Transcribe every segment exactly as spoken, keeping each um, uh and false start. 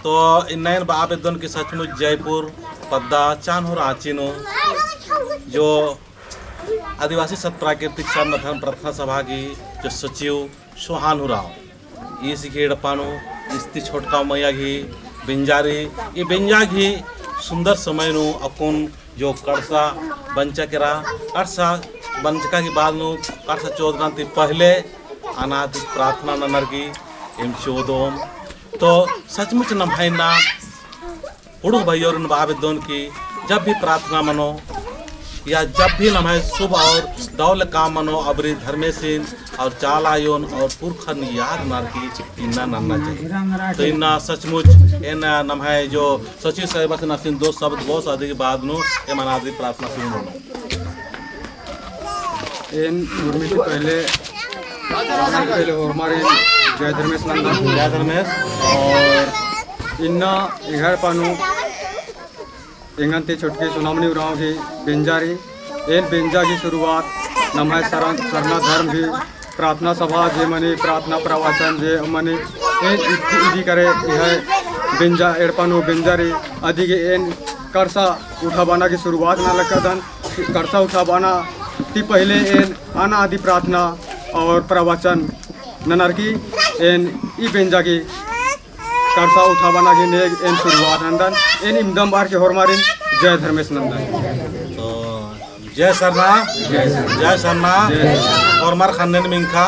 तो इन्ना एन बआ बेद्दन कि सचमुच जयपुर पद्दा चान्होर आँची नू जो आदिवासी सत प्राकृतिक सरना धर्म प्रार्थना सभा गही जो सचिव सोहान उराँव ईस गही एड़पा नू ईस ती छोटका मइय्याँ गही बेंजा रई। ई बेंजा गही सुंदर समय नू अक्कुन जो कड़सा बंचा केरा, कड़सा बंचका की बाद नू कड़सा चोदना ती पहले अनादि प्रार्थना ननर की एम चोदोम। तो सचमुच नम्है इन्ना कुँड़ुख़ भइयोरिन बआ बेद्दोन कि जब भी प्रार्थना मनो या जब भी नम्है शुभ और दौले काम मनो, अबरी धर्मेसिन और चाला आयोन और पुरखन याद ननर की इन्ना नन्ना चाहिए। तो इन्ना सचमुच एन नम्है जो सचिव साहिबासिन आसिन दो शब्द बओस, अदी के बाद नू एम अनादि प्रार्थना शुरू मनो। एन उर्मी से पहले, पहले होरमारिन जय धर्मेस नंदन। जय धर्मेस। और इन्ना एंग्है एड़पा नू एंगन ती छोटकी सोनामनी उराँव गही बेंजा रई। एन बेंजा गही शुरुआत नम्है सरन-, सरना धर्म गही प्रार्थना सभा जे मनी, प्रार्थना प्रवचन जे मनी, एन इदी, इदी करे एंग्है बेंजा एड़पा नू बेंजा रई। अदी गे एन कड़सा उठाबअना गही शुरुआत नना लगदन। कड़सा उठाबअना ती पहले एन अनादि प्रार्थना और प्रवचन ननर की एन ई बेंजा गही कड़सा उठाबअना गही नेग एन शुरुआत नंदन। एन इवंदम बअर की होरमारिन जय धर्मेस नंदन। तो जय सरना, जय सरना। होरमर ख़न्नन मिंख़ा।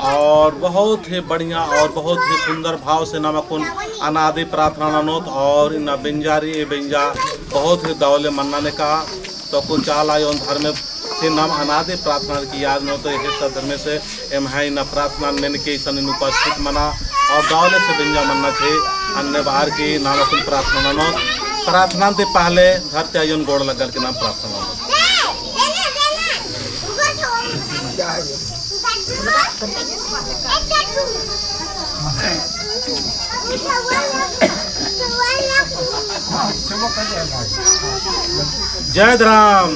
और बहुत ही बढ़िया और बहुत ही सुंदर भाव से नाम अक्कुन अनादि प्रार्थना ननोत और इन्ना बेंजा रई, ए बेंजा बहुत ही दौले मन्ना नेका। तो अक्कुन चाला आयोन धर्मेसिन नाम अनादि प्रार्थना की याद ननोत, तो एहे सत धर्मेस एम्है इन्ना प्रार्थना ननके इसन इन्ना उपस्थित मना और दौले से बेंजा मन्ना चाहिए। अन्ने बअर की नाम अक्कुन प्रार्थना ननोत। प्रार्थना ती पहले धरती आयोन गोड़ लगल की नाम प्रार्थना ननोत। जय धर्म।